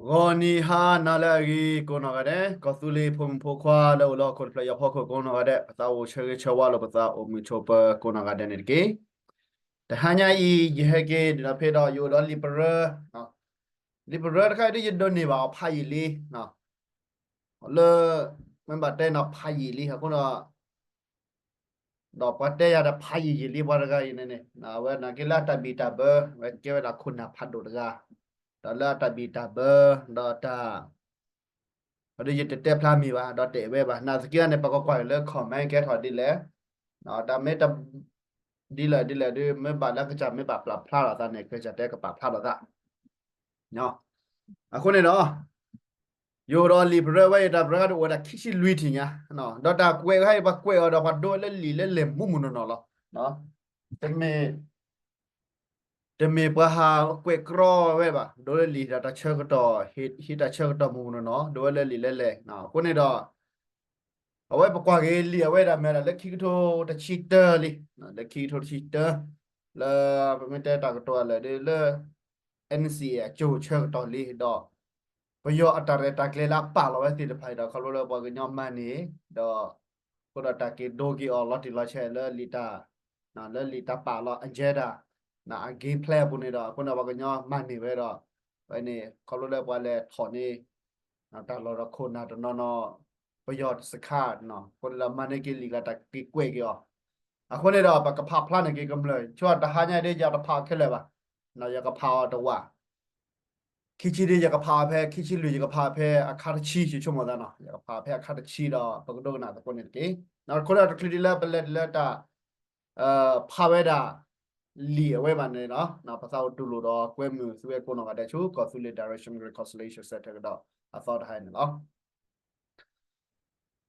ဂီၤနံၤဟါနၤလၢအဂ့ၤကိးနီၢ်ဂၤဒဲး, ကီၢ်သူလ့ၤဖိမုၣ်ဖိခွါလၢအိၣ်လၢဟီၣ်ခိၣ်တဖျၢၣ်အံၤအဖီခိၣ်ကိးနီၢ်ဂၤဒဲး, ပသးအိၣ်ဆၢဂ့ၤဆၢဝါလိာ်ပသးအိၣ်မုာ်ဆိးပၢၤကိးနီၢ်ဂၤဒဲးန့ၣ်တက့ၢ်. တဟါညါအံၤ ယဟဲက့ၤဒ်ဒီးဖဲဒီးယအိၣ်ဒီးလံာ်ပရၢ, လံာ်ပရၢတခါအံၤဒ်ယဒိးန့ၢ်ဘၣ်အီၤဖးယံာ်လံ လၢ မ့ၢ်ဘၣ်တဲနီၤ ဖးယံာ်လံအဃိဒီး ဒီးပှၤတဲယၤဒီးဖးယံာ်ယံာ်လံပှၤတဂၤအံၤန့ၣ်န့ၣ်, အဝဲနာ်က့လၢအတၢ်ဘံၣ်တၢ်ဘၢ အဝဲကဲဝဲဒၣ်ခိၣ်နၢ်ဖးဒိၣ်တဂၤ, ဒီးလၢအတၢ်ဘံၣ်တၢ်ဘၢ ဒီးတၢ် ဒီးယတတဲဖျါမံၤဘၣ် ဒီးတအဲၣ်ဝဲဘၣ်, နာ်သက့န့ၣ် ပကကွၢ်က့ၤလၢ comment ကဲထီၣ်ဒ်လဲၣ်, တၢ်မ့ၢ်တ ဒ်လဲၣ်ဒ်လဲၣ်ဒီး မ့ၢ်ဘၣ်လၢကစၢ်မ့ၢ်ဘၣ်ပာ်ဖျါထီၣ်သးန့ၣ် ကစၢ်တဲကပာ်ဖျါထီၣ်သး အဃိန့ၣ်ဒီး ယအိၣ်ဒီးလံာ်ပရၢဝဲအံၤ တၢ်ပရၢတအိၣ်ဝဲဒၣ်ခံဆံလွံၢ်ထံၣ်ညါ, ဒီးတၢ်ကွဲးခါအံၤ ပှၤကွဲးအီၤဒီးပှၤဒိဝဲလၢလံာ်လၢလဲၢ်မူးမူးနီၢ်နီၢ်လီၤ. တမ့ၢ် တမ့ၢ်ပှၤဟးကွဲးကြီဝဲဘၣ်, ဒိဝဲလၢလံာ်ဒီးတၢ်ဆၢကတီၢ်, ဟံးတၢ်ဆၢကတီၢ်မူးမူးနီၢ်နီၢ်, ဒိဝဲလၢလံာ်လၢလဲၢ်, အဃိန့ၣ်ဒီး အဝဲပကွၢ်က့ၤလံာ်အဝဲဒၣ်မ့ၢ်ဒၣ်လၢခံကထိတဆံတၢလံ, လၢခံကထိတဆံတၢ, လၢပမ့ၢ်တဲတၢ်ကတိၤအလၢာ်ဒီးလၢ NCA အကၠိၤဆၢကတီၢ်လံဒီး ပယီၤအတၢ်ရဲၣ်တၢ်ကျဲၤလၢအပာ်လီၤဝဲသ့ၣ်တဖၣ်အံၤဒီး ခီဖျိလၢပှၤကညီမၤန့ၢ်, ဒီး အဃိဒီးတၢ်က့ၤဒိက့ၤအီၤလီၤတံၢ်လီၤဆဲးလၢလံာ်တၢ် လၢလံာ်တၢ်ပာ်လီၤ agenda အ game plan အပူၤန့ၣ်ဒီး အဃိန့ၣ်ပှၤကညီမၤန့ၢ်ဝဲဒီး ဝဲန့ၣ် ခီဖျိလၢပှၤလဲၤထီၣ်န့ၢ် တၢ်လီၢ်ဒီးခိၣ်နၢ်တနီၤနီၤ ပယီၤစခါ, အဃိန့ၣ်ဒီးမၤန့ၢ်က့ၤလံာ်ကျါတၢ်က့ၤကွဲးက့ၤအီၤ, အဃိန့ၣ်ဒီးပကဖးဖျါန့ၢ်က့ၤကမျၢၢ် ဆိတဟါညါဒ်ယတဖးအီၤခဲလၢာ်ဘၣ်, ယကဖးအီၤတဝာ် ခံဆံဒ်ယကဖးအီၤဖဲ ခံဆံလွံၢ် ယကဖးအီၤဖဲအခါတဆံ ယဆိကမိၣ်သးနီၤ ယကဖးအီၤဖဲအခါတဆံဒီး ပကဒိကနၣ်သကိးန့ၣ်တက့ၢ်. အဃိဒီးတချုးဒ်လၢပလဲၤတုၤလၢတၢ် ဖးဝဲဒၣ် လံာ်အဝဲဘၣ်န့ၣ်လီၤ. ပသးအိၣ်တူၢ်လိာ်ဒီးကွဲမုာ်သုဝဲကိးနီၢ်ဂၤဒဲးဆူ ကီၢ်သူလ့ၤ Direction Reconciliation Center ကဒီးအသီတဟါန့ၣ်လီၤ.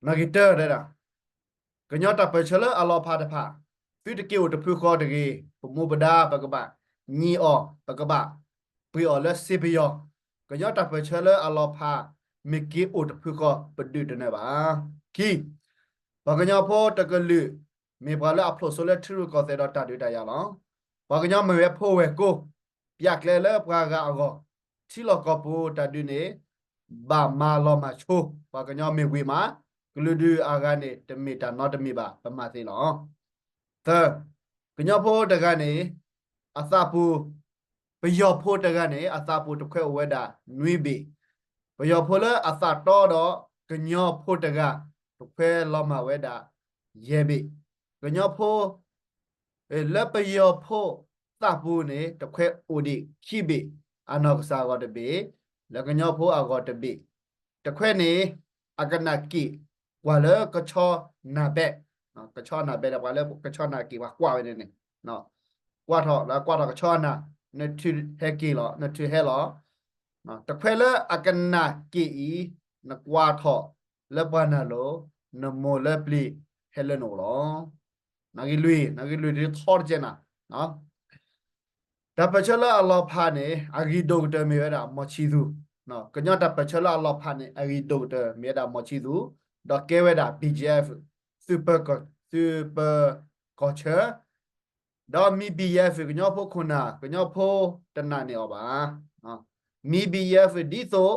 နဂ့ၤတၢ်ဒဲဒၣ် ကညီတၢ်ပၢၢ်ဆၢလၢအလီၤဖးတဖၣ် သုတက့ၤအိၣ်တဖုဃီတဂ့ၤ, ပမူပဒါပကဘၣ်ညံးအီၤ, ပကဘၣ်ပှ့ၤအီၤလၢစ့ပယီၤ, ကညီတၢ်ပၢၢ်ဆၢလၢအလီၤဖး မ့ၢ်က့ၤအိၣ်တဖုဃီ ပဒုးတနၢၤဘၣ်. ခံ, ပှၤကညီဖိတကလုာ် မ့ၢ်ပှၤလၢအဖျိးစိလၢထံရူၢ်ကီၢ်သဲးဒီးတၢ်ဒုးတၢ်ယၤလီၤ. ပှၤကညီမ့ၢ်ဝဲဖိဝဲၢ်ကိာ် ပျဲကျဲလၢပှၤဂၤအဂီၢ်, ထံလီၢ်ကီၢ်ပူၤတၢ်ဒုးန့ၣ် ဘၣ်မၤလီၤမၢ်ဆိ, ပှၤကညီမ့ၢ်ဝံၤမး, ကလုာ်ဒုးအဂၤန့ၣ် တမ့ၢ်တၢ်နီတမံၤဘၣ် ပမၤသ့လီၤ. သၢ, ကညီဖိတဂၤန့ၣ် အသးပူၤ, ပယီၤဖိတဂၤန့ၣ် အသးပူၤတခွဲအိၣ်ဝဲဒၣ်နွံဘ့ၣ်, ပယီၤဖိလၢအသးတီဒီးကညီဖိတဂၤ တခွဲလီၤမၢ်ဝဲဒၣ်ယဲၢ်ဘ့ၣ်, ကညီဖိ လၢပယီၤဖိသးပူၤန့ၣ် တခွဲအိၣ်ဒံးခံဘ့ၣ်, အနီၢ်ကစၢ်အဂီၢ်တဘ့ၣ်, လၢကညီဖိအဂီၢ်တဘ့ၣ်, တခွဲန့ၣ် အကနၣ်က့ၣ်ကွၢ်လၢကဆီနၢ်ဘဲ, ကဆီနၢ်ဘဲဒီးပှၤလၢကဆီနၢ်က့ၣ်ပှၤကွၢ်ဝဲန့ၣ်န့ၣ်, ကွၢ်ထီၣ်လၢကွၢ်ထီၣ်ကဆီနၢ်, နထုးဟဲက့ၤလီၤ, နထုးဟဲလီၤ, တခွဲလၢအကနၣ်က့ၣ်အံၤ, နကွၢ်ထီၣ်လၢပှၤနၢ်လိၤ, နမိၢ်လၢပျံၤဟဲလၢနအိၣ်လီၤ. နဂ့ၢ်လွံၢ်, နဂ့ၢ်လွံၢ်ဒ်ထီတကဲနၤ, တၢ်ပၢၢ်ဆၢလၢအလီၤဖးန့ၣ် အဂံၢ်ဒိၣ်ကတၢၢ်မ့ၢ်ဝဲဒၣ်မီၤဆံသူး, ကညီတၢ်ပၢၢ်ဆၢလၢအလီၤဖးန့ၣ် အဂံၢ်ဒိၣ်ကတၢၢ်မ့ၢ်ဝဲဒၣ်မီၤဆံသူး, ဒီးကဲဝဲဒၣ် BGF သုးပၢၤကီၢ်, သုးပၢၤကီၢ်ဆၢ ဒီးမ့ၢ် BGF ကညီဖိခိၣ်နၢ် ကညီဖိတနာ်န့ၢ်အီၤဘၣ်. မ့ၢ် BGF ဒ်သိး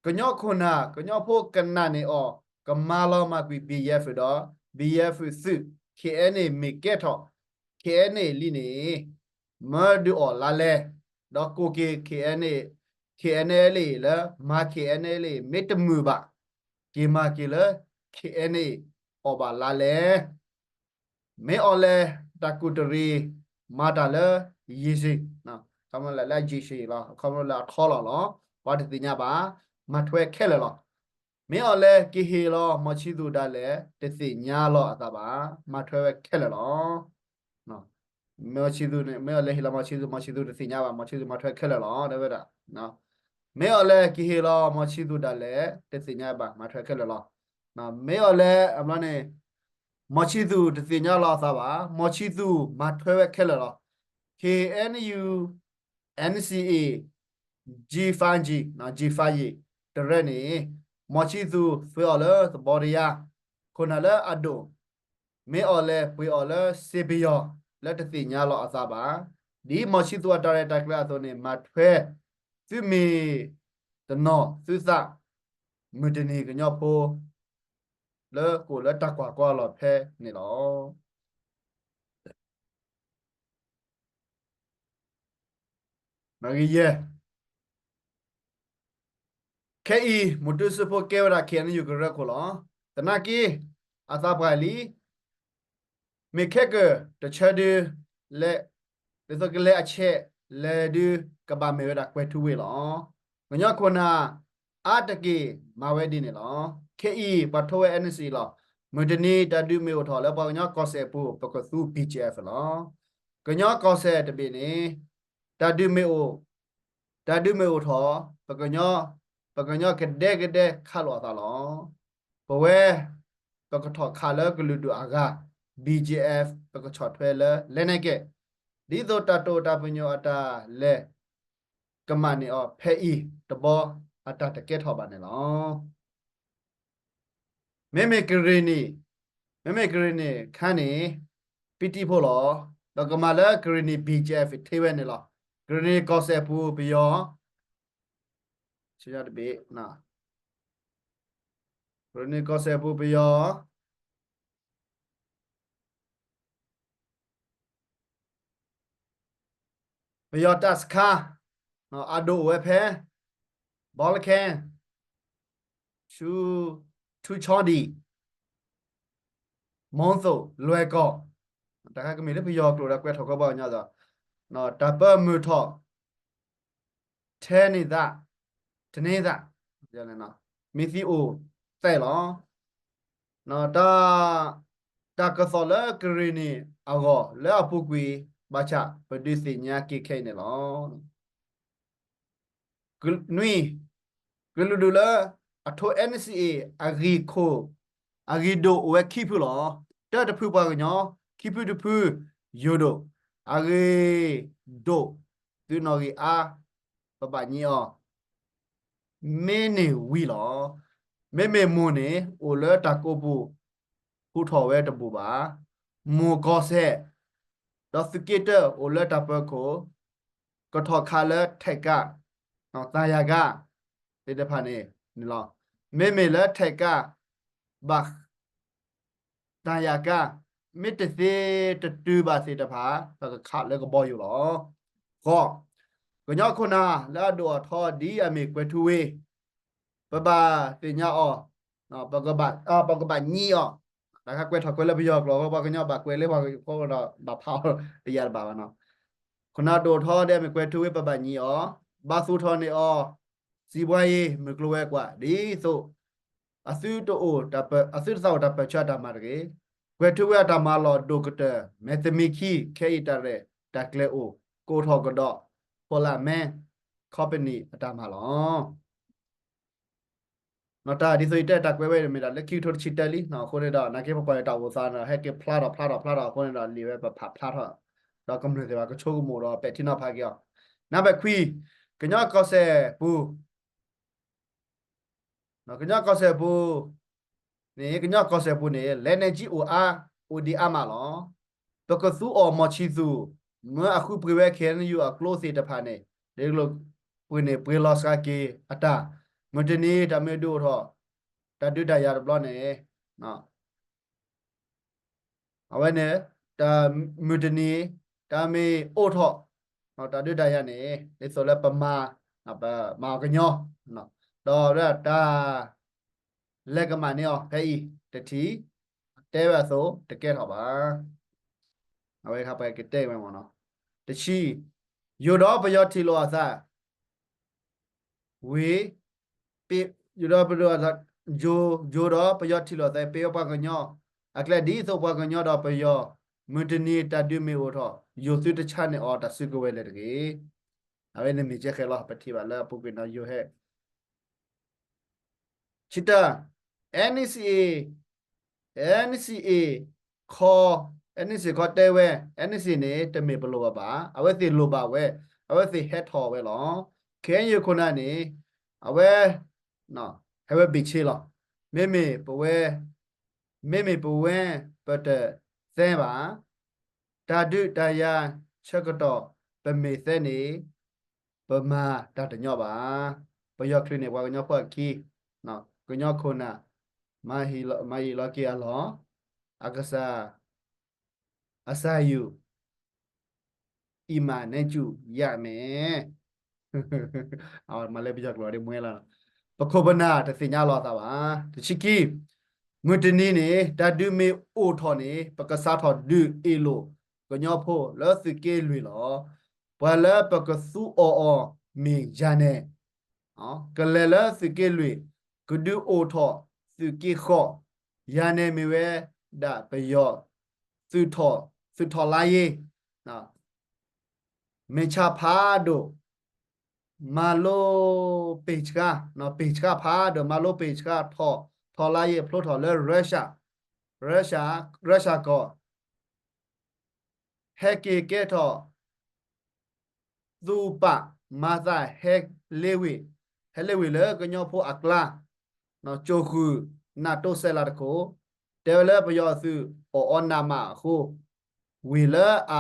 ကညီခိၣ်နၢ် ကညီဖိကနာ်န့ၢ်အီၤ ကမၤလီၤမၢ်ကွံာ် BGF ဒီး BGF သုး KNA မ့ၢ်ကဲထီၣ် KNA လံန့ၣ် မၢဒုးအီၣ်လါလဲ, ဒီးကိးက့ၤ KNA, KNLA လၢမၤ KNLA မ့ၢ်တမုာ်ဘၣ်, က့ၤမၤက့ၤလၢ KNA အီၣ်ဘၣ်လါလဲ မ့ၢ်အီၤလဲၤတၢ်ကူၣ်တရံး မၤတၢ်လၢ ရေရှည်, ခီဖျိလၢ ရေရှည် လီၤ, ခီဖျိလၢအထီလီၤလီၤ, ပှၤတသ့ၣ်ညါဘၣ်, မၤထွဲခဲလၢာ်လီၤ. မ့ၢ်အီၤလဲၤက့ၤဟ့ၣ်လီၤ မီၤဆံသူးဒၣ်လဲာ် တသ့ၣ်ညါလီၤအသးဘၣ်, မၤထွဲဝဲခဲလၢာ်လီၤ. မီၤဆံသူးန့ၣ် မ့ၢ်အီၤလဲၤဟ့ၣ်လီၤမီၤဆံသူး, မီၤဆံသူးတသ့ၣ်ညါဘၣ်, မီၤဆံသူးမၤထွဲခဲလၢာ်လီၤ တဲဝဲဒၣ်. မ့ၢ်အီၤလဲၤက့ၤဟ့ၣ်လီၤ မီၤဆံသူးဒၣ်လဲာ် တသ့ၣ်ညါဘၣ်, မၤထွဲခဲလၢာ်လီၤ. မ့ၢ်အီၤလဲၤ အဘျီန့ၣ် မီၤဆံသူးတသ့ၣ်ညါလီၤအသးဘၣ်, မီၤဆံသူးမၤထွဲဝဲခဲလၢာ်လီၤ. KNU NCA G five G, G five တရဲၣ်န့ၣ် မီၤဆံသူးပှ့ၤအီၤလၢသဘီတယါ, ခိၣ်နၢ်လၢအဒိၣ်, မ့ၢ်အီၤလဲၤပှ့ၤအီၤလၢစ့ပယီၤ လၢတသ့ၣ်ညါလီၤအသးဘၣ်. ဒ်မီၤဆံသူးအတၢ်ရဲၣ်တၢ်ကျဲၤအသိးန့ၣ် မၤထွဲ, သုမ့ၢ် တနီၤသုသး မုၢ်တနံၤကညီဖိ လၢကအိၣ်လၢတၢ်ကွၢ်ကီအလီၢ်ဖဲန့ၣ်လီၤ. မဂ့ၤယဲၢ် ခဲအံၤ မူတူစ့ဖိကဲဝဲဒၣ် ခ့ၣ်အဲၣ်ယူၣ် ကရၢခိၣ်လီၤ. သနာ်က့ အသးပှၢ်လံ မ့ၢ်ခဲကၢၢ်တဆၢဒု လဲၤ ဒ်သိးကလဲၤအဆဲးလဲၤဒု ကဘၣ်မ့ၢ်ဝဲဒၣ်ကွဲၤထူဝ့ၣ်လီၤ. ကညီခိၣ်နၢ် အါတက့ၢ်မၤဝဲဒ်န့ၣ်လီၤ. ခဲအံၤ ပှၤထိဝဲ N C A လီၤ. မုၢ်တနံၤတၢ်ဒုးမ့ၢ်အိၣ်ထီၣ်လၢပှၤကညီကီၢ်စဲၣ်ပူၤ ပကသူ B G F လီၤ. ကညီကီၢ်စဲၣ်တဘ့ၣ်န့ၣ် တၢ်ဒုးမ့ၢ်အိၣ် တၢ်ဒုးမ့ၢ်အိၣ်ထီၣ် ပကညီ ပကညီကဒဲကဒဲခးလိာ်အသးလီၤ. ပဝဲ ပကထီၣ်ခးလၢကလုာ်ဒူၣ်အဂၤ B G F ပကဆီၣ်ထွဲလၢလဲၤနဲကဲ ဒ်သိးတၢ်တိာ်တၢ်ပညိၣ်အတၢ်လဲၤ ကမၣ်န့ၢ်အီၤဖဲအံၤတဘီ အတၢ်တကဲထီၣ်ဘၣ်န့ၣ်လီၤ. မ့မ့ၢ်ကရ့ၣ်နံၣ် မ့မ့ၢ်ကရ့ၣ်နံၣ်ခါန့ၣ် ပံတံဖိလီၤ. ဒီးကမၤလၢကရ့ၣ်နံၣ် B G F ထဲဝဲန့ၣ်လီၤ. ကရ့ၣ်နံၣ်ကီၢ်စဲၣ်ပူၤပယီၤ ဆၢတဘ့ၣ် ကရ့ၣ်နံၣ်ကီၢ်စဲၣ်ပူၤပယီၤ ပယီၤတၢ်စခါ အဒိၣ်အိၣ်ဝဲဖဲ ဘီလခဲ ဆူ ထူဆီဒံၣ် မီသိး လွဲၢ်ကီၢ် တၢ်ခါကမ့ၢ်လၢပယီၤကျိာ်ဒီး ကွဲးထီၣ်ကီဘၣ်ကညီဒီး တၢ်ပၢမုၢ်ထီၣ် ထဲန့ၣ်သး တန့ၢ်သး မ့ၢ်သံအိၣ်သဲးလီၤ. တၢ် တၢ်ကသီၣ်လၢကရ့ၣ်နံၣ်အဂီၢ်လၢအပူၤကွံာ် ဘၣ်ဆၣ်ပဒုးသ့ၣ်ညါက့ၤခဲအံၤန့ၣ်လီၤ. နွံ ကလုာ်ဒူၣ်လၢအထိ N C A အဂံၢ်ခိၣ် အဂံၢ်ဒိၣ်အိၣ်ဝဲခံဖုလီၤ. တၢတဖုပှၤကညီ ခံဖုတဖု ယိၤဒိၣ် အဂ့ၤဒိၣ် သုနီၣ်ဂံၢ်အါ ပဘၣ်ညံအီၤ မ့ၢ်န့ၢ်ဝံၤလီၤ. မ့မ့ၢ်မိၢ်န့ၣ် အိၣ်လၢတၢ်ကိးပူၤ ဟူးထီၣ်ဝဲတဘူၣ်ဘၣ်. မိၢ်ကီၢ်စဲၣ် ဒီးသုးက့တၢၢ်အိၣ်လၢတၢ်ပၢခိၣ် ကထီၣ်ခးလၢထဲးကၢ် တၢ်ယၤကၢ် သ့ၣ်တဖၣ်န့ၣ်န့ၣ်လီၤ. မ့မ့ၢ်လၢထဲးကၢ် ဘၣ် တၢ်ယၤကၢ် မ့ၢ်တသ့တတုၤဘၣ်သ့ၣ်တဖၣ် ပကခးလၢကဘီယူၤလီၤ. ဃိး ကညီခိၣ်နၢ်လၢအဒိၣ်အထီဒ်အမ့ၢ်ကွဲၤထူဝ့ၣ် ပဘၣ်သ့ၣ်ညါအီၤ ပကဘၣ် ပကဘၣ်ညံအီၤ တၢ်ခါကွဲးထီၣ်ကွဲးလၢပယီၤကျိာ် ပှၤကညီဘၣ်ကွဲးလၢပှၤကညီဒီးဘၣ်ဖးအီၤတယၤတဘၣ်ဘၣ်နီၤ. ခိၣ်နၢ်ဒိၣ်ထီဒ်အမ့ၢ်ကွဲၤထူဝ့ၣ် ပဘၣ်ညံအီၤ ဘၣ်သူၣ်ထီၣ်န့ၢ်အီၤ စံးဘှါယံၤ မုၢ်ကျိၤဝဲၤကွာ် ဒ်သိး အသုတအိၣ်တၢ်ပၢ အသုတသးအိၣ်တၢ်ပၢၢ်ဆၢအတၢ်မၤတဂ့ၤ. ကွဲၤထူဝ့ၣ်အတၢ်မၤလီၢ်ဒိၣ်ကတၢၢ် မဲာ်တမံၤခံ ခဲအံၤတၢ်ရဲၣ်တၢ်ကျဲၤအိၣ် ကအိၣ်ထီၣ်ကဒီး Polar Man Company အတၢ်မၤလီၤ. နီၢ်တၢ်ဒ်သိးယတဲတၢ်ကွဲးဝဲမ့ၢ်ဒၣ်လၢခံကထိတဆံတၢလံနီၤ အဃိန့ၣ်ဒီး နာ်က့ပကွၢ်တၢ်အိၣ်သးန့ၣ် ဟဲက့ၤဖျါထီၣ်ဖျါထီၣ်ဖျါထီၣ်အဃိန့ၣ်ဒီး လံာ်ဝဲပဖးဖျါထီၣ် ဒီးကမျၢၢ်သ့ၣ်တဖၣ်ကဆိကမိၣ်ဒီးပဲာ်ထံနီၤဖးက့ၤအီၤ. နံပါတ်ခွံ ကညီကီၢ်စဲၣ်ပူၤ ကညီကီၢ်စဲၣ်ပူၤန့ၣ် ကညီကီၢ်စဲၣ်ပူၤန့ၣ် လက်နက်ကြီးအိၣ်အါ အိၣ်ဒံးအါမးလီၤ. ပကသူအီၤမီၢ်ဆံသူၣ် မၢအဃုပှ့ၤဝဲ K N U အကျိသ့ၣ်တဖၣ်န့ၣ် ဒ်ကျိၤပှ့ၤန့ၣ်ပှ့ၤလီၤစှၤက့ၤအတၢ် မုၢ်တနံၤတၢ်မ့ၢ်ဒုးအိၣ်ထီၣ် တၢ်ဒုးတၢ်ယၤတဘျီန့ၣ် အဝဲန့ၣ် တၢ်မုၢ်တနံၤ တၢ်မ့ၢ်အိၣ်ထီၣ် တၢ်ဒုးတၢ်ယၤန့ၣ် ဒ်သိးလၢပမၤ ပမၤကညီ ဒီးတၢ် လဲၤကမၣ်န့ၢ်အီၤ ဖဲအံၤ တထံၣ် တဲဝဲအသိး တကဲထီၣ်ဘၣ်. အဝဲခါပှၤကတဲဝဲမ့ၢ်နီၤ. တဆံ ယိၤဒီးပယီၤထံၣ်လိာ်အသး ဝံၤ ပ ယိၤဒီးပယီၤ ယိၤ ယိၤဒီးပယီၤထံၣ်လိာ်သး ပယီၤပှၤကညီ အကျဲဒ်သိးပှၤကညီဒီးပယီၤ မုၢ်တနံၤတၢ်ဒုးမ့ၢ်အိၣ်ထီၣ် ယိၤသုတဆါန့ၢ်အီၤတၢ်စုကဝဲၤလဲၣ်တဂ့ၤ. အဝဲန့ၣ်မ့ၢ်ကဲဃဲလီၤ ပထံၣ်ဘၣ်လၢအပူၤကွံာ်နီၤ ယိၤဟဲ ဆံတၢ N C A N C A ခီ N C A ခီတဲဝဲ N C A န့ၣ် တမ့ၢ်ပလိၣ်ဘၣ်ဘၣ် အဝဲသ့ၣ်လိၣ်ဘၣ်ဝဲ အဝဲသ့ၣ်ဟဲထီၣ်ဝဲလီၤ. ခဲအံၤယခိၣ်နၢ်န့ၣ် အဝဲ ဟဲဝဲဘ့ၣ်ဆ့လီၤ. မ့မ့ၢ်ပဝဲ မ့မ့ၢ်ပဝဲ ပတသဲဘၣ် တၢ်ဒုးတၢ်ယၤဆၢကတီၢ် ပမ့ၢ်သဲန့ၣ် ပမၤတၢ်တညီဘၣ်. ပယီၤချုးန့ၢ်ပှၤကညီဖိအခံ, ကညီခိၣ်နၢ် မၤအံၤလီၤက့ၤအလီၢ်, အကစၢ် အစၢ်ယုၢ် အံၤမးနဲစူၣ်ယၣ်မဲာ်, မၤလၢပယီၤကျိာ်ဒ်မွဲလီၤ, ပခိၣ်ပနၢ်တသ့ၣ်ညါလီၤသးဘၣ်. တဆံခံ, မုၢ်တနံၤန့ၣ် တၢ်ဒုးမ့ၢ်အိၣ်ထီၣ်န့ၣ် ပကစးထီၣ်ဒုးအ့ၣ်လိာ်ကညီဖိလၢသုးက့လွံၢ်လီၤ. ပှၤလၢပကသူအီၤအီၤမ့ၢ်ယၤနဲၣ် ကလဲၤလၢသုးက့လွံၢ်, ကဒုးအိၣ်ထီၣ်သုးက့ဃီ, ယၤနဲၣ်မ့ၢ်ဝဲဒၣ်ပယီၤ သုးထီၣ် သုးထီၣ်လါယ့ မ့ၢ်ဆါဖးဒိၣ် မၤလိပ့ၢ်ဆှါ, ပ့ၢ်ဆှါဖးဒိၣ် မၤလိပ့ၢ်ဆှါ ထီၣ် ထီၣ်လါယ့ ဖျိထီၣ်လၢ Russia, Russia, Russia ကီၢ် ဟဲက့ၤကဲထီၣ် သူပာ်မၤသးဟဲလ့ဝ့ၢ်, ဟဲလ့ဝ့ၢ်လၢကညီဖိအကျါ, ကၠိဃုာ်နးတိစဲးလးတခိၣ်, တဲဝဲလၢပယီၤသုးအီၣ်အီနးမးအဃိ, ဝ့ၢ်လၢအ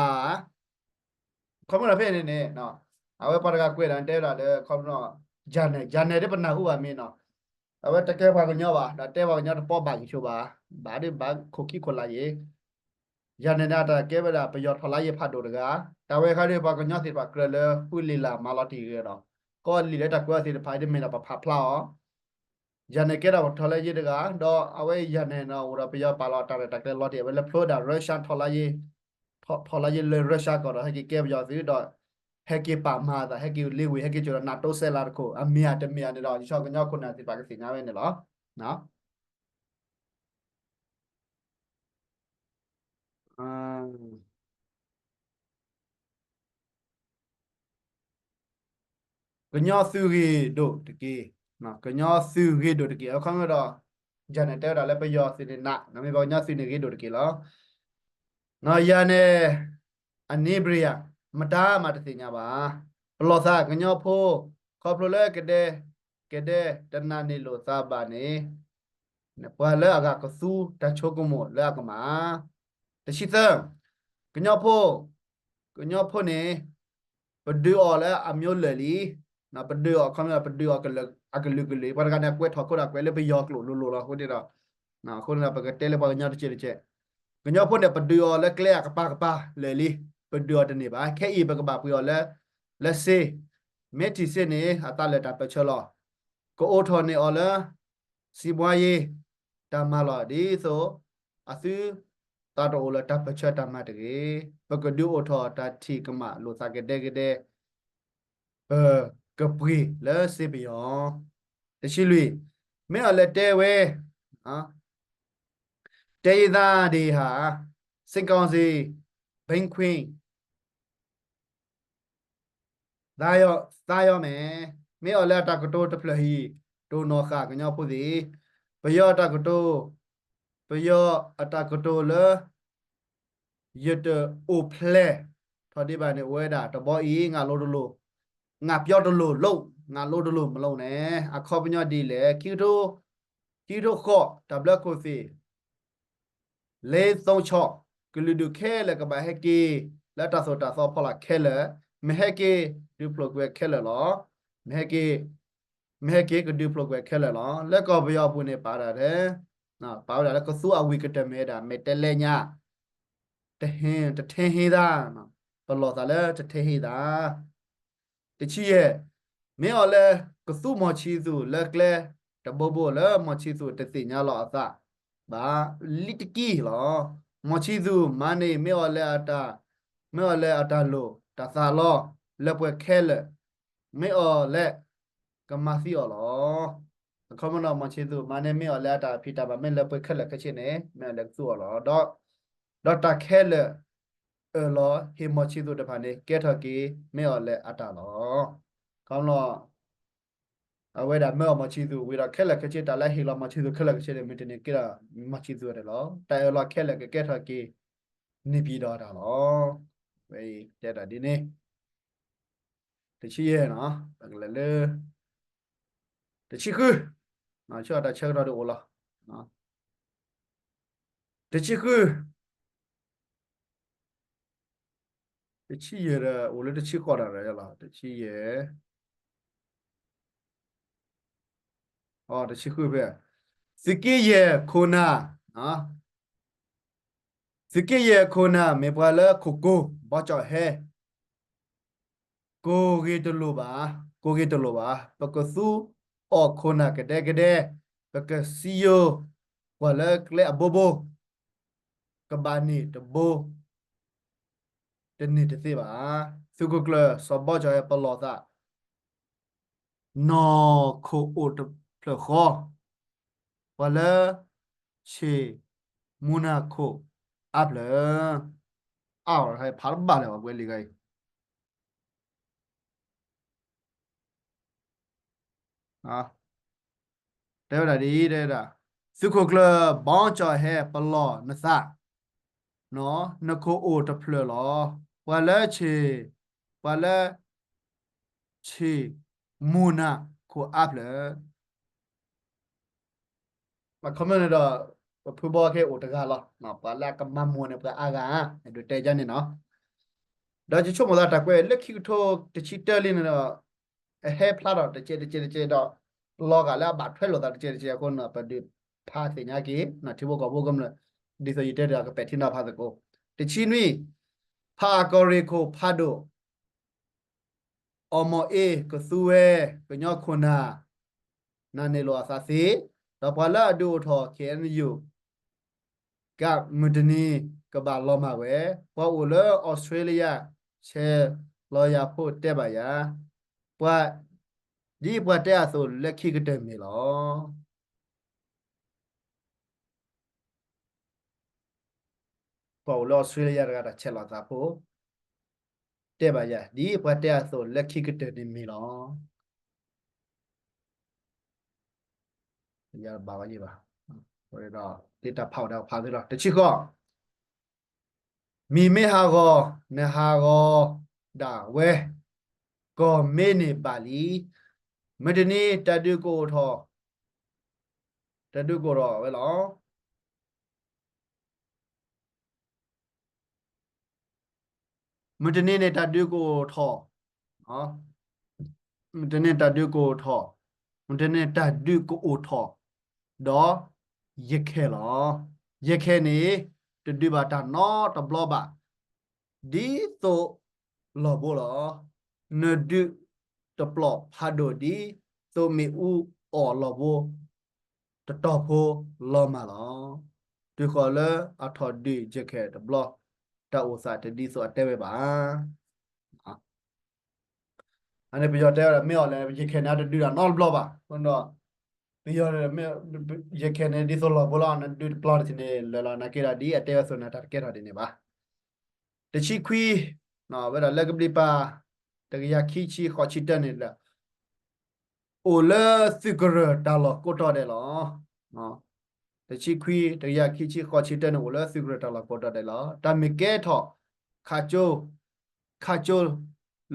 ခီမ့ၢ်ဒီးဖဲန့ၣ်န့ၣ်, အဝဲပှၤတဂၤကွဲးဒၣ်တဲဝဲဒၣ်လၢ ခီမ့ၢ် ယၤနဲၣ် ယၤနဲၣ်ဒ်ပနၢ်ဟူဘၣ်မ့ၢ်နီၤ, အဝဲတကဲပှၤကညီဘၣ်, ဒီးတဲပှၤကညီတပီၢ်ဘၣ်ကဆိးဘၣ်, ဘၣ်ဒ်ဘၣ်ခိၣ်ခံခိၣ်လာ်ယ့ၣ် ယၤနဲၣ်န့ၣ် အတၢ်ကဲဝဲဒၣ်ပယီၤထီၣ်လါယ့ဖးဒိၣ်တဂၤ, တၢ်ဝဲခါဒ်ပှၤကညီသ့ၣ်တဖၣ်ကြၢးလၢဃုလ့ၤလၢ်မၤလီၤတံၢ်ဂ့ၤဒီး, ကီၢ်လံၣ်လၢတၢ်ကွဲးအီၤသ့ၣ်တဖၣ်ဒ်မ့ၢ်ဒီးပဖးဖျါအီၤ, ယၤနဲၣ်ကဲဒၣ်ပထီၣ်လါယ့တဂၤ, ဒီးအဝဲယၤနဲၣ်န့ၣ် အိၣ်ဒီးပယီၤပာ်လီၤတၢ်ရဲၣ်တၢ်ကျဲၤလီၤတံၢ် အဝဲလၢဖျိဝဲဒၣ် Russia ထီၣ်လါယ့, ထီၣ်လါယ့လၢ Russia ကီၢ်ဒီး ဟဲက့ၤကဲပယီၤသုးဒီး ဟဲက့ၤပာ်မၤအသး ဟဲက့ၤလ့ဝ့ၢ် ဟဲက့ၤကၠိဒီးနးတိစဲးလးတခိၣ် အမ့ၢ်ဧါတမ့ၢ်ဧါန့ၣ်ဒီး ယဆိကမိၣ်ကညီခိၣ်နၢ်သ့ၣ်တဖၣ်ကသ့ၣ်ညါဝဲန့ၣ်လီၤ. ကညီသုးဂ့ၤဒိၣ်တက့ၢ်, ကညီသုးဂ့ၤဒိၣ်တက့ၢ်, အခီမ့ၢ်ဒီး ယၤနဲၣ်တဲဝဲဒၣ်လၢပယီၤသုးန့ၣ်နး, မ့ၢ်ပှၤကညီသုးန့ၣ်ဂ့ၤဒိၣ်တက့ၢ်လီၤ. ယၤနဲၣ် အန့ၣ်ဘြံၤယၤ မတၤမးတသ့ၣ်ညါဘၣ်. ပလီၢ်သးကညီဖိ ခီဖျိလၢကဒဲ ကဒဲတနာ်န့ၢ်လိာ်သးဘၣ်န့ၣ် ပှၤလၢအဂၤကသူတၢ်ဆိကမိၣ်လၢအကမၣ်. တဆံသၢ, ကညီဖိ, ကညီဖိန့ၣ် ပဒုးအီၤလၢအမျိုးလၢာ်လံ, ပဒုးအီၤ အခီမ့ၢ် ပဒုးအီၤအကလုာ်ကလုာ်, ပှၤတဂၤန့ၣ် အကွဲးထီၣ်ခိတၢ်ကွဲးလၢပယီၤကျိာ်လိၤလိၤလီၤ. အဃိန့ၣ်ဒီး, အဃိန့ၣ်ဒီး ပကတဲလၢပှၤကညီတကဲးတကဲး, ကညီဖိန့ၣ် ပဒုးအီၤလၢကျဲအကပၤကပၤလၢာ်လံ, ပဒုးအီၤတန့ၢ်ဘၣ်. ခဲအံၤပကဘၣ်ပှ့ၤအီၤလၢ, လၢစ့, မ့ၢ်ထံၣ်စ့န့ၣ် အသးလၢာ်တၢ်ပၢၢ်ဆၢလီၤ. ကအိးထီၣ်န့ၢ်အီၤလၢ စံးဘှါယ့ တၢ်မၤလီၢ် ဒ်သိးအသုသးတအိၣ်လၢတၢ်ပၢၢ်ဆၢတၢ်မၤတဂ့ၤ, ပကဒုးအိၣ်ထီၣ်တၢ်ထံၣ်ကမၣ်လိာ်သးကဒဲကဒဲ, ပကပှ့ၤလၢစ့ပယီၤ. တဆံလွံၢ်, မ့ၢ်အီၤလဲၤတဲဝဲ တဲယသးဒ်အံၤ, စစ်ကောင်စီ ဘိန်းခွင့် သါယီၤမဲာ်, မ့ၢ်အီၤလၢအတၢ်ကတိၤတဖျၢၣ်အံၤ တိၢ်နီၣ်ဃာ်ကညီဖိသ့ၣ်, ပယီၤအတၢ်ကတိၤ, ပယီၤအတၢ်ကတိၤလၢ ယတအိၣ်ဖျဲၣ်ထီၣ်ဒံးဘၣ်န့ၣ် အိၣ်ဝဲဒၣ်တဘီအံၤ ငါလိတလိၤ, ငါပျီတလိၤလိၤ, ငါလိတလိၤမလိၤန့ၣ် အခီပညီဒ်လဲၣ်, ခံကထိ, ခံကထိဃိး တၢ်ဘျၢခိၣ်သ့ၣ် လ့သုံးချောင်း, ကလုာ်ဒူၣ်ခဲလၢာ်ကဘၣ်ဟဲက့ၤ လၢတၢ်သိၣ်တၢ်သီဖီလာ်ခဲလၢာ်, မ့ၢ်ဟဲက့ၤဒုးဖျိးကွံာ်ခဲလၢာ်လီၤ. မ့ၢ်ဟဲက့ၤ, မ့ၢ်ဟဲက့ၤကဒုးဖျိးကွံာ်ခဲလၢာ်လီၤ. လၢကီၢ်ပယီၤအပူၤန့ၣ် ပာ်ဝဲဒၣ်ထဲ, ပာ်ဝဲဒၣ်လၢကသူအဝံၣ်ကတၢၢ်မ့ၢ်ဝဲဒၣ် မဲာ်တဲးလဲးညါ, တဟ့ၣ်, တထဲဟ့သး, ပလီၢ်သးလၢတထဲဟ့သး တဆံယဲၢ်, မ့ၢ်အီၤလဲၤကသူမီၢ်ဆံသူးလၢကျဲတဘိဘိလၢမီၢ်ဆံသူးတသ့ၣ်ညါလီၤအသးဘၣ်လံတက့ၢ်လီၤ. မီၢ်ဆံသူးမၤန့ၢ်မ့ၢ်အီၤလဲၤအတၢ်, မ့ၢ်အီၤလဲၤအတၢ်လိၣ်တၢ်သးလီ လၢပှဲၤခဲလၢာ်, မ့ၢ်အီၤလဲၤကမၤသံအီၤလီၤ. အခီပညီ မီၢ်ဆံသူးမၤန့ၢ်မ့ၢ်အီၤလဲၤအတၢ်ဖံးတၢ်မၤ မ့ၢ်လၢပှဲၤခဲလၢာ်ခဲဆ့န့ၣ် မ့ၢ်အီၤလဲၤကသူအီၤလီၤ. ဒီးတၢ်ခဲလၢာ်အၢၣ်လီၤဟ့ၣ်မီၢ်ဆံသူးတဖၣ်န့ၣ် ကဲထီၣ်က့ၤမ့ၢ်အီၤလဲၤအတၢ်လီၤ. ခီပညီ အဝဲဒၣ်မၢအီၤမီၢ်ဆံသူးဝံၤဒီး ခဲလၢာ်ခဲဆ့ တၢ်လၢဟ့ၣ်လီၤမီၢ်ဆံသူးခဲလၢာ်ခဲဆ့န့ၣ် မ့ၢ်တန့ၢ်ကဲဒီးမီၢ်ဆံသူးတၢ်လီၤ. တၢ်အၢၣ်လီၤခဲလၢာ်ကကဲထီၣ်က့ၤ န့ၣ်ပံၤဒီးတၢ်လီၤ. ဝဲအံၤတဲတၢ်ဒ်န့ၣ် တဆံယဲၢ်နီၤ, ပကလဲၤလၢ တဆံဃု, ဆၢအတၢ်ဆၢကတီၢ်ဒ်အိၣ်လီၤ. တဆံဃု, တဆံယဲၢ်ဒီး အိၣ်လၢတဆံဃိးတၢ်ဒီးလီၤ. တဆံယဲၢ်, တဆံဃုဖဲ သုးက့ယဲၢ်ခိၣ်နၢ်, သုးက့ယဲၢ်ခိၣ်နၢ် မ့ၢ်ပှၤလၢခိၣ်ကိၢ် ဘီကၠီၣ်ဟဲ ကိးဂ့ၤတလိၣ်ဘၣ်, ကိးဂ့ၤတလိၣ်ဘၣ်, ပကသူအီၣ်ခိၣ်နၢ်ကဒဲကဒဲ, ပကစံယိၤကွၢ်လၢကျဲအဘိဘိ, ကဘၣ်န့ၢ်တဘိ တန့ၢ်တသ့ဘၣ်. သုးခိၣ်ကျၢၢ်စီၤဘီကၠီၣ်ဟဲပလီၢ်သး နီၢ်ခိၣ်အိၣ်တဖျၢၣ်ဃီ, ပှၤလၢဆ့ၣ်မူၤနၤခိၣ်အါဖျၢၣ်, အါအီၤဖးတဘၣ်လၢၤဘၣ် ပှဲၤလံဂၤအံၤ တဲဝဲဒၣ်ဒ်အံၤ, တဲဝဲဒၣ် သုးခိၣ်ကျၢၢ်ဘီကၠီၣ်ဟဲ ပလီၢ်နသး, နခိၣ်အိၣ်တဖျၢၣ်လီၤ. ပှၤလၢဆ့ၣ်, ပှၤလၢဆ့ၣ်မူၤနၤခိၣ်အါဖျၢၣ် အခီပညီန့ၣ်ဒီး ပဖုဘီခဲအိၣ်တဂၤလီၤ. ပှၤလၢအကမၤမူၤန့ၣ် ပှၤအါဂၤ, အဲၣ်ဒိးတဲယါန့ၣ်နီၤ. ဒီးယဆိကမိၣ်သးတၢ်ကွဲး လၢခံကထိတဆံတၢလံန့ၣ်ဒီး အဟဲဖျါထီၣ်တကဲးတကဲးတကဲးဒီး လီၤဂာ်လၢအဘၣ်ထွဲလိာ်သးတကဲးတကဲးအဃိန့ၣ် ပဒုးဖးသ့ၣ်ညါက့ၤ ထံဖိကီၢ်ဖိကမျၢၢ် ဒ်သိးယတဲတၢ်ကပဲာ်ထံနီၤဖးသကိး. တဆံနွံ, ဖးအကီၢ်ရ့ၣ်ခိၣ်ဖးဒိၣ် အီၣ်မီၣ်အ့ ကသူဝဲ ကညီခိၣ်နၢ် နၢ်န့ၢ်လိာ်အသးသ့, ဒီးပှၤလၢအဒုးအိၣ်ထီၣ် ခ့ၣ်အဲၣ်ယူၣ် ကးမုၢ်တနံၤ ကဘၣ်လီၤမၢ်ဝဲ, ပှၤအိၣ်လၢအီစထြ့လယါ ဆဲးလီၤယၤဖိတဲဘၣ်ယၤ, ပှၤ, ဒ်ပှၤတဲအသိးလၢခံကတၢၢ်န့ၣ်လီၤ. ပှၤအိၣ်လၢအီစထြ့လယါတဂၤ တၢ်ဆဲးလီၤသးဖိ တဲဘၣ်ယၤ ဒ်ပှၤတဲအသိးလၢခံကတၢၢ်န့ၣ်မ့ၢ်လီၤ. ယဘၣ်ဝဲယဘၣ်, ဒီးဒ်တၢ်ဖးအီၤဒီးဖးသ့လီၤ. တဆံဃိး, မံၤမ့ၢ်ဟးဂီၤ နဟးဂီၤဒၣ်ဝဲ, ကီၢ်မ့ၢ်န့ၢ်ဘၣ်လံ, မုၢ်တနံၤတၢ်ဒုးကအိၣ်ထီၣ်, တၢ်ဒုးကအိၣ်ထီၣ်ဝဲလီၤ. မုၢ်တနံၤန့ၣ်တၢ်ဒုးကအိၣ်ထီၣ်, မုၢ်တနံၤတၢ်ဒုးကအိၣ်ထီၣ်, မုၢ်တနံၤတၢ်ဒုးကအိၣ်ထီၣ်, ဒီးယခဲလီၤ. ယခဲန့ၣ် တဒုးဘၣ်တၢ်နီတဘျီဘၣ်, ဒ်သိးလီၢ်ဘိလီၤ. နဒုးတပျီၢ်ဖးဒိၣ်ဒ်သိးမ့ၣ်အူအီၣ်လီၢ်ဘိ တတီၤဖိလီၤမၢ်လီၤ. တုၤဃီၤလၢအထီၣ်ဒုးယခဲတဘျီ, တၢ်အိၣ်သးတဒ်သိးအတဲဝဲဘၣ်. အန့ၣ်ပယီၤတဲဝဲဒၣ် မ့ၢ်အီၤလဲၣ် ယခဲန့ၣ် အတဒုးတၢ်နီတဘျီဘၣ်. အဃိဒီး ပယီၤ, ယခဲန့ၣ် ဒ်သိးလီၢ်ဘိလီၤ, နဒုးတပျီၢ်တထံၣ်န့ၣ် လၢာ်လီၤ နာ်က့ဒီး ဒ်အတဲဝဲအသိးန့ၣ် တၢ်တကဲထီၣ်ဒ်န့ၣ်ဘၣ်. တဆံခွံ, ဝဲဒၣ်လၢကဘျံးပၤ တကယၤခံဆံဃိးဆံတၢန့ၣ်လၢ အိၣ်လၢသုးကရၢၢ်တၢ်လီၢ်ကိးတီၤဒဲးလီၤ. တဆံခွံ တကယၤခံဆံဃိးဆံတၢန့ၣ် အိၣ်လၢသုးကရၢၢ်တၢ်လီၢ်ကိးတီၤဒဲးလီၤ. တၢ်မ့ၢ်ကဲထီၣ် ခးကၠိ, ခးကၠိ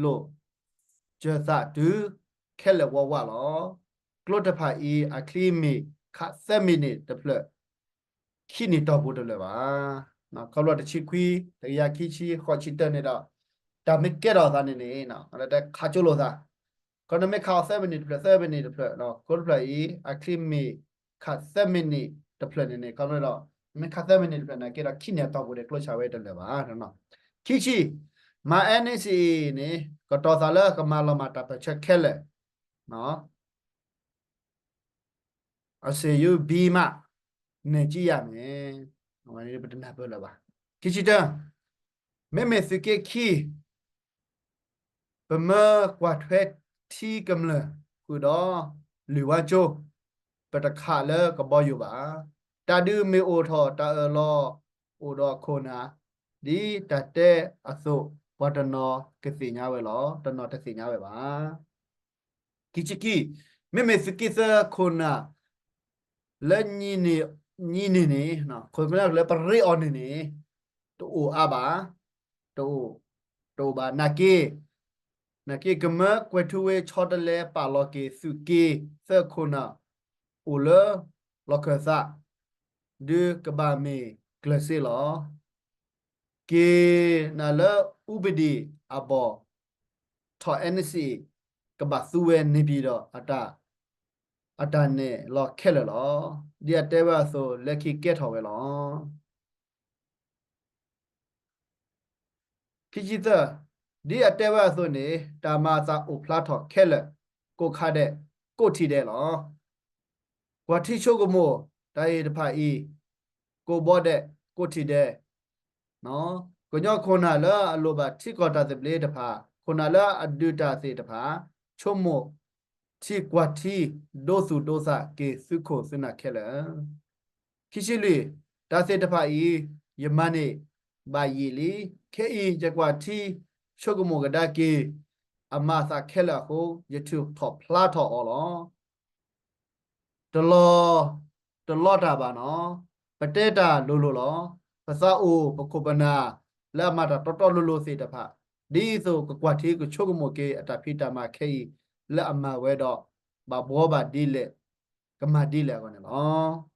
လိာ်စၢၤသးတုၤခဲလၢာ်ဝးဝးလီၤ. ကျိတဖၣ်အံၤ အချံမ့ၢ်ခးသၢမံးနံးတဖျၢၣ် ခံနံၣ်တီၢ်ပူၤတလၢာ်ဘၣ်. ခီဖျိတဆံခွံ တကယၤခံဆံဃိးဆံတၢန့ၣ်ဒီး တၢ်မ့ၢ်ကဲထီၣ်သးန့ၣ်န့ၣ် တဲခးကၠိလိာ်သး, ခီနမ့ၢ်ခးအီၤသၢမံးနံးတဖျၢၣ် သၢမံးနံးတဖျၢၣ်, ကျိတဖျၢၣ်အံၤ အချံမ့ၢ်ခးသၢမံးနံးတဖျၢၣ်န့ၣ်န့ၣ် ခီဖျိဒီး နမ့ၢ်ခးသၢမံးနံးတဖျၢၣ်န့ၣ် ကဲထီၣ်ခံနံၣ်အတီၢ်ပူၤဒီး ကျိဆးဝဲတလၢာ်ဘၣ်. ခံဆံ, မၤ NCA န့ၣ် ကတီၤသးလၢကမၤလီၤမၢ်တၢ်ပၢၢ်ဆၢခဲလၢာ် အစ့ယူဘံမး နဲၣ်ကံယၤန့ၣ် ပတနၢ်ပၢၢ်လၢၤဘၣ်. ခံဆံတၢ, မ့မ့ၢ်သုးက့ခံ ပမၢကွၢ်ထွဲထံကမျၢၢ်ဃုာ်ဒီး လုၢ်ဝါကၠိ, ပတခးလၢကဘီယူၤဘၣ်. တၢ်ဒုးမ့ၢ်အိၣ်ထီၣ်တၢ်အၢၣ်လီၤအိၣ်ဒီးခိၣ်နၢ်, ဒ်တၢ်တဲအသိး ပှၤတနီၤကသ့ၣ်ညါဝဲလီၤ, တနီၤတသ့ၣ်ညါဝဲဘၣ်. ခံဆံခံ, မ့မ့ၢ်သုးက့သၢခိၣ်နၢ် လၢ ညံန့ၢ်န့ၣ်, ခိၣ်နၢ်လၢပရ့အီၤန့ၣ်န့ၣ် တအိၣ်အါဘၣ်, တအိၣ်, တအိၣ်ဘၣ် နာ်က့, နာ်က့ ကမၢကွဲၤထူဝ့ဆီတလဲပာ်လီၤက့ၤသုးက့သၢခိၣ်နၢ် အိၣ်လၢလီၢ်ခၢၣ်သး ဒုးကဘၣ်မ့ၢ်ကျၢၤစ့လီၤ. က့ၤနၤလၢအူပဒံၣ်အဘီၣ် ထီၣ် NCA ကဘၣ်သူဝဲန့ၢ်ဘံၣ်ဒီးအတၢ် အတၢ်နဲၣ်လီၤခဲလၢာ်လီၤ. ဒ်အတဲဝဲအသိး လၢခံကဲထီၣ်ဝဲလီၤ. ခံဆံသၢ, ဒ်အတဲဝဲအသိးန့ၣ် တၢ်မၤအသးအိၣ်ဖျါထီၣ်ခဲလၢာ် ကိးခါဒဲး ကိးထံၣ်ဒဲးလီၤ. ကွၢ်ထံဆိကမိၣ် တၢ်အံၤတဖၣ်အံၤ ကိးဘီဒဲး ကိးထံၣ်ဒဲး ကညီခိၣ်နၢ်လၢအလိၣ်ဘၣ်ထံကီၢ်တၢ်သဘျ့တဖၣ် ခိၣ်နၢ်လၢအဒုးတၢ်သ့ၣ်တဖၣ် ဆိကမိၣ်ထံကွၢ်ထံ ဒိသူၣ်ဒိသးက့ၤသုးခိၣ်သုးနၢ်ခဲလၢာ်. ခံဆံလွံၢ်, တၢ်သ့ၣ်တဖၣ်အံၤ ယမၤန့ၢ်ဘၣ်ယံာ်လံ. ခဲအံၤယကွၢ်ထံ ဆိကမိၣ်ကဒါက့ၤ အမၤအသးခဲလၢာ်အဃိ ယထုးထီၣ်ဖျါထီၣ်အီၤလီၤ. တလီၤ, တလီၤတၢ်ဘၣ်နီၤ, ပတဲတၢ်လိၤလိၤလီၤ. ပသးအိၣ်ပခိၣ်ပနၢ် လၢအမၤတၢ်တီတီလိၤလိၤသ့ၣ်တဖၣ် ဒ်သိးကကွၢ်ထံကဆိကမိၣ်က့ၤအတၢ်ဖံးတၢ်မၤခဲအံၤ လၢအမၤဝဲဒီး ဘၣ်ဘှီဘၣ်ဒ်လဲၣ်, ကမၤဒ်လဲၣ်အဂီၢ်န့ၣ်လီၤ.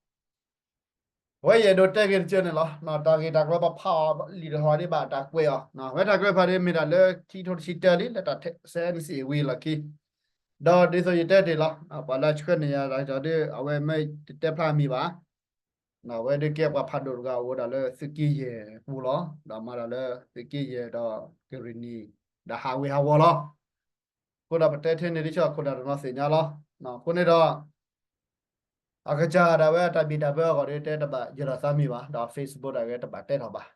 အဝဲယအဲၣ်ဒိးတဲက့ၤတကၢၢ်န့ၣ်လီၤ. တၢ်ဂ့ၢ်တၢ်ကျိၤပဖးအီၤလံတဟီဒ်ဘၣ်တၢ်ကွဲးအီၤ, ဝဲတၢ်ကွဲးဖးဒ်မ့ၢ်တၢ်လၢခံကထိတဆံတၢလံ လၢတၢ်စဲနစံးဝံၤလီၢ်ခံ, ဒီးဒ်သိးယတဲတ့ၢ်လီၤ, ပှၤလၢဆှၢန့ၢ်ယၤတၢ်ဒီး အဝဲမ့ၢ်တတဲဖျါမံၤဘၣ်, အဝဲဒုးကဲပှၤဖးဒိၣ်တဂၤအိၣ်ဝဲဒၣ်လၢသုးက့ယဲၢ်ပူၤလီၤ. ဒီးမၤတၢ်လၢသုးက့ယဲၢ်ဒီးကရံၣ်နံၤ ဒီးဟးဝ့ၤဟးဝီၤလီၤ. အဃိဒီးပတဲထဲန့ၣ်ဒ်ဆိ ခိၣ်နၢ်တနီၤသ့ၣ်ညါလီၤ. အဃိန့ၣ်ဒီး အကစၢ်ဒၣ်ဝဲအတၢ်ဘံၣ်တၢ်ဘၢအဂီၢ်ဒီး တဲတဘၣ်ယၢၤဒီးသးမံၤဘၣ်, ဒီး Facebook ဒၣ်ဝဲတဘၣ်တဲထီၣ်ဘၣ်.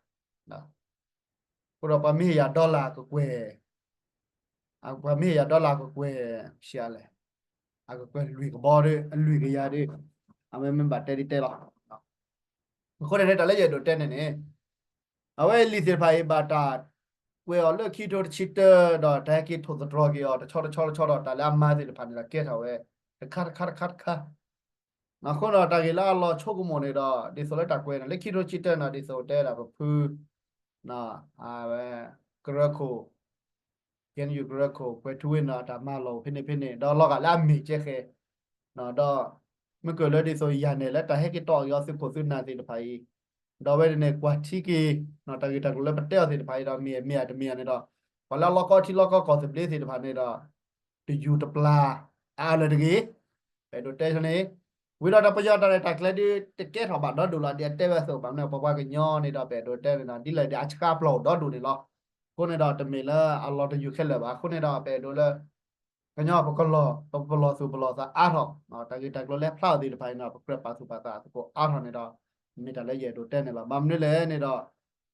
အဃိဒီးပှၤမ့ၢ်ဟ့ၣ်ယၤ dollar ကကွဲၢ်, ပှၤမ့ၢ်ဟ့ၣ်ယၤ dollar ကကွဲၢ် ဆံးအါလဲၣ်, အကကွဲၢ်လွံၢ်ကဘီဒီး အလွံၢ်ကယၤဒီး အဝဲမ့ၢ်ဘၣ်တဲဒ်တဲလီၤ. အဃိန့ၣ်န့ၣ် တၢ်လၢယအဲၣ်ဒိးတဲန့ၣ်န့ၣ် အဝဲအလံာ်သ့ၣ်တဖၣ်အံၤ ဘၣ်တၢ်ကွဲးအီၤလၢခံကထိတဆံတၢ ဒီးတၢ်ဟဲက့ၤထိၣ်သတြီၤက့ၤအီၤ တဆီတဆီတဆီဒီး တၢ်လၢအမၤသ့ၣ်တဖၣ်န့ၣ်ဒီး ကဲထီၣ်ဝဲ တခါတခါတခါတခါ. အဃိဒီးတၢ်ဂ့ၢ်လၢအလီၤဆိကမိၣ်န့ၣ်ဒီး ဒ်သိးလၢတၢ်ကွဲးန့ၣ် လၢခံကထိတဆံတၢန့ၣ် ဒ်သိးတဲဒၣ်ပဖု အဝဲ ကရၢခိၣ် ကဲယူၤကရၢခိၣ် ကွဲၤထူဝ့ၣ်န့ၣ် အတၢ်မၤလီၢ်အိၣ်ဖဲန့ၣ်ဖဲန့ၣ် ဒီးလီၤဂာ်လၢအမ့ၢ်ကဲဃဲၤ ဒီး မ့ၢ်ကၢၢ်လၢဒ်သိးယၤနဲၣ်လၢတၢ်ဟဲက့ၤတီၢ်က့ၤအီၤသုးခိၣ်သုးနၢ်သ့ၣ်တဖၣ်အံၤ, ဒီးအဝဲန့ၣ်န့ၣ် ကွၢ်ထံက့ၤ တၢ်ဂ့ၢ်တၢ်ကျိၤလၢပတဲအီၤသ့ၣ်တဖၣ်အံၤဒီး မ့ၢ်မ့ၢ်ဧါတမ့ၢ်ဧါန့ၣ်ဒီး ပှၤလၢအလီၢ်ကီထံလီၢ်ကီကီၢ်သဘျ့သ့ၣ်တဖၣ်န့ၣ်ဒီး တယူၤတပျၢ်အါလၢၤတဂ့ၤ. ပအဲၣ်ဒိးတဲန့ၣ် ဝံၤဒီးတၢ်ပယီၤတၢ်ရဲၣ်တၢ်ကျဲၤဒုး တကဲထီၣ်ဘၣ်ဒီဒိၣ်လီၤ ဒ်အတဲဝဲအသိးဘၣ်မနုၤ ပပှၤကညီန့ၣ်ဒီး ပအဲၣ်ဒိးတဲန့ၣ်ဒီး ဒ်လဲၣ်ဒ်အဆှါပျီၢ်အိၣ်ဒီဒိၣ်န့ၣ်လီၤ. အဃိန့ၣ်ဒီး တမ့ၢ်လၢအလီၤတယူၤခဲလၢာ်ဘၣ်. အဃိန့ၣ်ဒီး ပအဲၣ်ဒိးလၢ ကညီပကလီၢ် ပပလီၢ်သူၣ်ပလီၢ်သးအါထီၣ်, တၢ်ဂ့ၢ်တၢ်ကျိၤလၢဖျါအီၤသ့ၣ်တဖၣ်အံၤန့ၣ် ပကြၢးပာ်သူၣ်ပာ်သးသကိးအါထီၣ်န့ၣ်ဒီး မ့ၢ်တၢ်လၢယအဲၣ်ဒိးတဲန့ၣ်လီၤ. ဘၣ်မနုၤလဲၣ်န့ၣ်ဒီး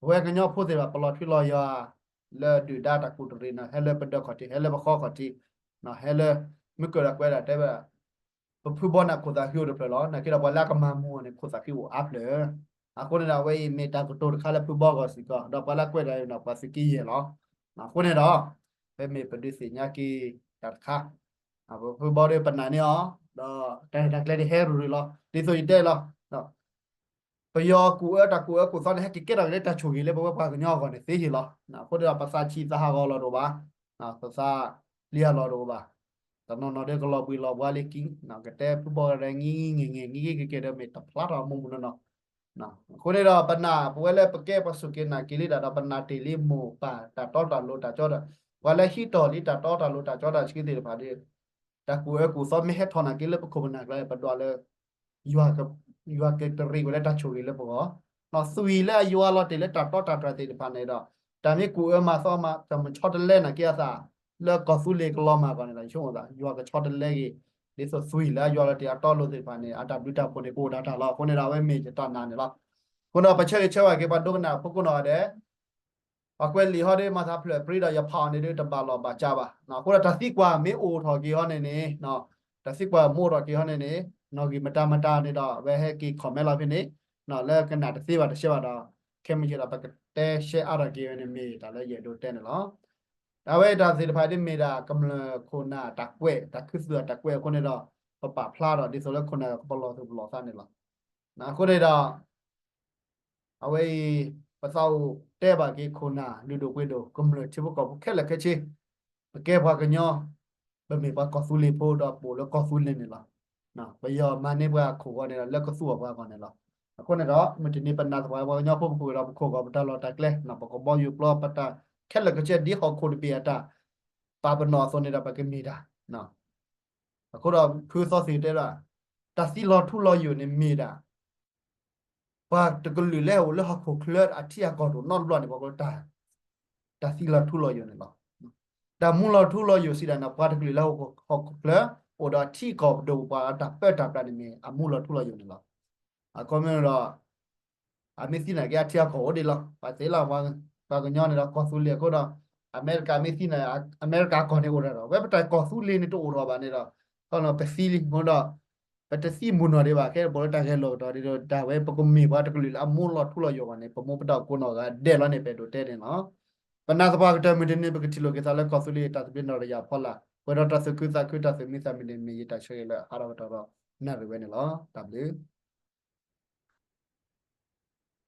ပဝဲကညီဖိသ့ၣ်တဖၣ် ပလီၢ်ထွံလီၤယွၤ လၢဒုၣ်ဒါတၢ်ကူၣ်တရံးန့ၣ် ဟဲလၢပဒၢးခီၣ်ထံး ဟဲလၢပဃီခီၣ်ထံး ဟဲလၢ မ့ၢ်ကၢၢ်ဒီးကွဲးဒၣ်တဲဝဲဒၣ် ပဖုဘီန့ၣ် ခိၣ်သးဃံအိၣ်တဖျၢၣ်လီၤ. နာ်က့ဒီး ပှၤလၢအကမၤမူအီၤန့ၣ် ခိၣ်သးဃံအိၣ်အါဖျၢၣ်. အဃိန့ၣ်ဒီး အဝဲအံၤမ့ၢ်တၢ်ကတိၤတခါလၢဖုဘီအဂီၢ်စ့ၢ်ကီး ဒီးပှၤလၢကွဲးဒၣ်အံၤန့ၣ် ပှၤသုးက့ယဲၢ်လီၤ. အဃိန့ၣ်ဒီး ဖဲမ့ၢ်ပဒုးသ့ၣ်ညါက့ၤတၢ်တခါ ပဖုဘီဒီးပနာ်န့ၢ်အီၤ ဒီးတၢ်ရဲၣ်တၢ်ကျဲၤဒ်ဟဲရူၤရူၤလီၤ ဒ်သိးယတဲလီၤ. ပယီၤကူၣ်အၢတၢ်ကူၣ်အၢကူၣ်သီန့ၣ် ဟဲက့ၤကဲထီၣ်က့ၤလၢတၢ်ဆိၣ်ဂ့ၤလၢပဝဲပှၤကညီအဂီၢ်န့ၣ်သ့ဟ့ၣ်လီၤ. အဃိန့ၣ်ဒီး ပသးဆံးသးဟးဂီၤလီၤတအိၣ်ဘၣ်, ပသးပျံၤဟးလီၤတအိၣ်ဘၣ်. တနီၤနီၤဒီးကလီၤဘှံးလီၤဘှါလံက့ၤ ကတဲဖုဘီဒီး ငံၤငံၤငဲၤငဲၤ ငံၤဂ့ၤကဲကဲဒီး မ့ၢ်တဖျါထီၣ်မိၢ်မုၢ်နီၢ်နီၢ်. အဃိန့ၣ်ဒီး ပနာ်ပဝဲလၢပကဲပှၤစူၢ်က့ၤနာ်က့ၤလံတၢ်ဒီး ပနာ်တ့ၢ်လံမိၢ်ပၢ်တၢ်တီတၢ်လိၤတၢ်ကၠီဒီး ပှၤလၢဟံးထီၣ်လံတၢ်တီတၢ်လိၤတၢ်ကၠီတၢ်ဆှံသ့ၣ်တဖၣ်ဒီး တၢ်ကူၣ်အၢကူၣ်သီမ့ၢ်ဟဲထီၣ်နာ်က့ၤလၢပခိၣ်ပနၢ်ကျါ ပဒွးလၢ ယွၤကတရံးဝဲလၢတၢ်ဆိၣ်ဂ့ၤလၢပဂီၢ်, သွံၣ်လၢအယွၤလီၤတ့ၢ်လၢတၢ်တီတၢ်တြၢ်သ့ၣ်တဖၣ်န့ၣ်ဒီး တၢ်မ့ၢ်ကူၣ်အၢမၤသီမၤ တၢ်မ့ၢ်ဆီတလဲနာ်က့ၤအသး လၢကီၢ်သူလ့ၤကလီၤမၢ်အဂီၢ်န့ၣ်ဒီး ယဆိကမိၣ်သး ယွၤကဆီတလဲက့ၤ ဒ်သိးသွံၣ်လၢအယွၤလီၤတ့ၢ်အတီအလိၤသ့ၣ်တဖၣ်န့ၣ် အတၢ်ဘျုးတၢ်ဖှိၣ်န့ၣ် ကအိၣ်ဒၣ်တၢ်လီၤ. အဃိန့ၣ်ဒီး အဝဲမ့ၢ်ယတၢ်နာ်န့ၣ်လီၤ. အဃိန့ၣ်ဒီး ပဆၢဂ့ၤဆၢဝါက့ၤပှၤဒိကနၣ်ဖိကိးနီၢ်ဂၤဒဲး ပှၤကွဲးလံာ်ဟီဒီး မၤသးဖျၢၣ်ပြံဒီး ယဖးအီၤန့ၣ်ဒီး တဘၣ်လီၢ်ဘၣ်စးဘၣ်. အဃိဒီးတၢ်သံကွၢ်မ့ၢ်အိၣ်ထီၣ်က့ၤဟီန့ၣ်န့ၣ်, တၢ်သံကွၢ်မ့ၢ်အိၣ်ထီၣ်က့ၤဟီန့ၣ်န့ၣ်, နီၣ်ဂံၢ်မတၤမတၤန့ၣ်ဒီး အဝဲဟဲက့ၤ comment လီၤဖဲန့ၣ်, လၢကနၣ်တသ့ဘၣ်တဆှဲဘၣ်ဒီး ခဲမုၢ်ဆ့ၣ်ဒီး ပကတဲရှဲအါထီၣ်က့ၤဝဲန့ၣ်မ့ၢ်တၢ်လၢယအဲၣ်ဒိးတဲန့ၣ်လီၤ. အဝဲတၢ်သ့ၣ်တဖၣ်ဒ်မ့ၢ်ဒၣ်ကမျၢၢ်ခိၣ်နၢ်တၢ်ကွဲး တၢ်ခူသူၣ်အတၢ်ကွဲးအဃိန့ၣ်ဒီး ပပာ်ဖျါထီၣ်ဒ်သိးလၢခိၣ်နၢ်ကပလီၢ်သူၣ်ပလီၢ်သးန့ၣ်လီၤ. အဃိန့ၣ်ဒီး အဝဲအံၤ ပသးအိၣ်တဲဘၣ်က့ၤခိၣ်နၢ်လုၢ်ဒိၣ်ပှ့ၤဒိၣ် ကမျၢၢ်ထံဖိကီၢ်ဖိခဲလၢာ်ခဲဆ့, ပကဲပှၤကညီ, ပမ့ၢ်ပှၤကီၢ်သူလ့ၤဖိဒီးပအိၣ်လၢကီၢ်သူလ့ၤန့ၣ်လီၤ. ပယီၤမၤန့ၢ်ပှၤအခိၣ်အဂီၢ်န့ၣ်ဒီး လၢကသူအီၤပှၤအဂီၢ်န့ၣ်လီၤ. အဃိန့ၣ်ဒီး မုၢ်တနံၤပနာ်သပှၢ်ပှၤကညီဖိ ပကအိၣ်ဒီးပခိၣ်ဂီၤ ပတၢ်လီၢ်တၢ်ကျဲ, ပကဘီယူၤပျီ ပတၢ်ခဲလၢာ်ခဲဆ့ ဒ်ဟီၣ်ခိၣ်တဘ့ၣ်အတၢ်ပာ်ပနီၣ်အသိးန့ၣ်ဒီး ပကမ့ၢ်တၢ် အဃိဒီးဖုသီသံးတဲဒၣ် တၢ်သံလီၤထူလီၤယိာ်န့ၣ်မ့ၢ်ဒၣ် ပှၤတကလုာ်လၢအအိၣ်လၢဟီၣ်ခိၣ်ချၢအထံအကီၢ်တအိၣ်နီတဘျီန့ၣ် ပှၤက တၢ်သံလီၤထူလီၤယိာ်န့ၣ်လီၤ. တၢ်မူလီၤထူလီၤယိာ်စံးဒၣ်န့ၣ် ပှၤတကလုာ်လၢဟီၣ်ခိၣ်ချၢ အိၣ်ဒီးအထံအကီၢ်ပဒိၣ်ပှၤအတၢ်ပၢတၢ်ပြးန့ၣ်မ့ၢ်အမူလီၤထူလီၤယိာ်န့ၣ်လီၤ. အခီပညီဒီး အမ့ၢ်သံန့ၣ်က့အထံအကီၢ်အိၣ်ဒံးလီၤ. ပှၤသ့လီၤ ပှၤကညီန့ၣ်ဒီးကီၢ်သူလ့ၤအဃိဒီး အမဲရကၤမ့ၢ်သံန့ၣ် အမဲရကၤကီၢ်န့ၣ်အိၣ်ဒီးဒီး ဝဲပတၢ်ကီၢ်သူလ့ၤန့ၣ်တအိၣ်ထီၣ်ဘၣ်န့ၣ်ဒီး ခီပညီပသံလံအဃိဒီး ပတသံမုၢ်နီၢ်ဒံးဘၣ် ခဲအံၤပအိၣ်လၢတၢ်ဂဲၤလိာ်ကတီၢ်ဒီး တၢ်ဝဲပကမ့ၢ်ပှၤတကလုာ်လၢအမူလီၤထူလီၤယိာ်ဘၣ်န့ၣ် ပမိၢ်ပတၢ်အိၣ်ကိးနီၢ်ဂၤဒဲးလီၤန့ၣ် ပအဲၣ်ဒိးတဲန့ၣ်လီၤ. ပနာ်သပှၢ်ကတၢၢ်မုၢ်တနံၤ ပကထံၣ်လိာ်က့ၤသးလၢကီၢ်သူလ့ၤတၢ်သဘျ့နီၢ်တယၢ်ဖီလာ် ပှဲၤဒီးတၢ်သူၣ်ခုသးခုတၢ်သူၣ်မံသးမုာ်န့ၣ် မ့ၢ်ယတၢ်ဆၢဂ့ၤလၢအဟးထီၣ်ကတီၢ်ဒီးနၣ်ရံၣ်ဝဲန့ၣ်လီၤ. တၢ်ဘျုး